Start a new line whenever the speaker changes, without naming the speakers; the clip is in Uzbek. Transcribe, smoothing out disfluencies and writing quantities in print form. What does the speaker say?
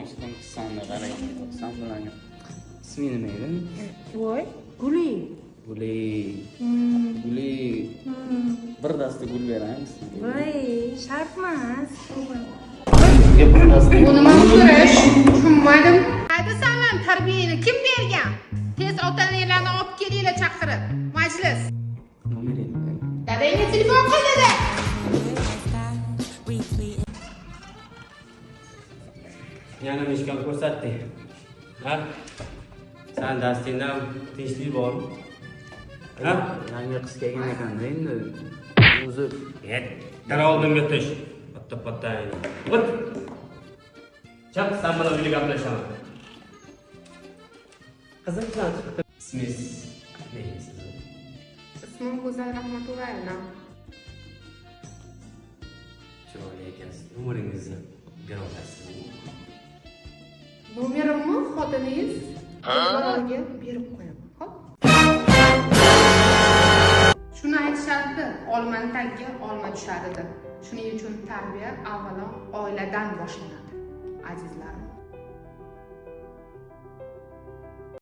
Hindistonda qarang, san bilan ismi nima edi?
Voy, Guli.
Guli. Guli. Bir dasta gul beramiz sizga.
Voy, shartmas.
Sizga bir dasta.
Bu nima o'tirish? Tushunmadim. Qayda san tarbiyani kim bergan? Tez ota-onalarni olib kelinglar chaqirib. Majlis.
Nomeringizni bering.
Dadangga telefon qil dada.
Yana mishkal ko'rsatding. Ha? San dastingdan tinchlik bormi? Ha?
Yangi qiz kelgan ekanda endi o'zi.
Dara oldimga tush. Patta patta. O't. Chiq, san bilan uyda gaplashaman. Qizim bilan chiqdi. Ismingiz ne sizni?
Ismim Go'zal Rahmatullayevna.
Chiroyli ekansiz. Nomeringizni bera olasizmi?
Nomerimni xotiningiz Dilbaroga berib qo'yaman. Xo'p? Shuni aytishadi, olmani tagiga olma tushadi deb. Shuning uchun tarbiya avvalo oiladan boshlanadi, azizlarim.